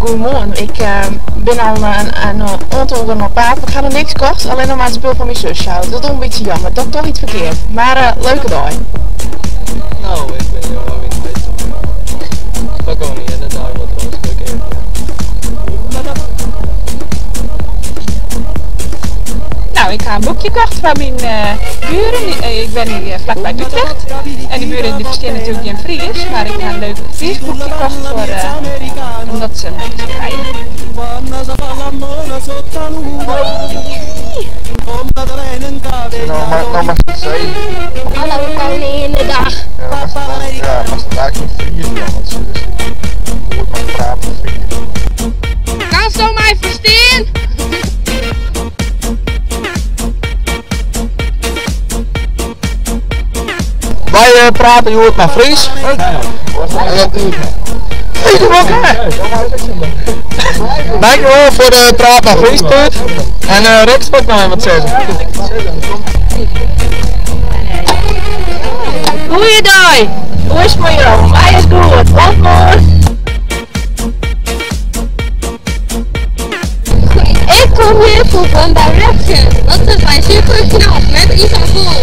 Goeiemoarn, ik bin al in oantal oeren op paad. Ik ha noch niks kocht, allinnich mar it spul fan myn susje houdt. Dat is toch in bytsje jammer, dat toch iets ferkeard. Mar leuke dei. No, ik bin hjir mei myn heit Pak oan hier, de dei wat rêstich even. No, ik ha in boekje kocht foar myn buren. Ik wenje hjir flakby Utrecht. En dy buren dy ferstean natuerlik gjin Frysk, mar ik ha in leuk Frysk boekje kocht foar omdat se my te krijen. No moatst it sizze. Hallo Koninginnedag. Ja, dan moatst it ja, moatst it eigentlik yn Fries dwaan, want se goed mei praten Fries. Kansto my ferstean? Wy prate hjoed mei Fries. Dankjewol foar de Praat mei Fries tiid. En Rixt wol ek noch even wat sizze. Goeiedei! Hoe is it mei jo? My is goed. Oant moarn! Ik kom hier voor One Direction, want ze zijn super knap met Isabel.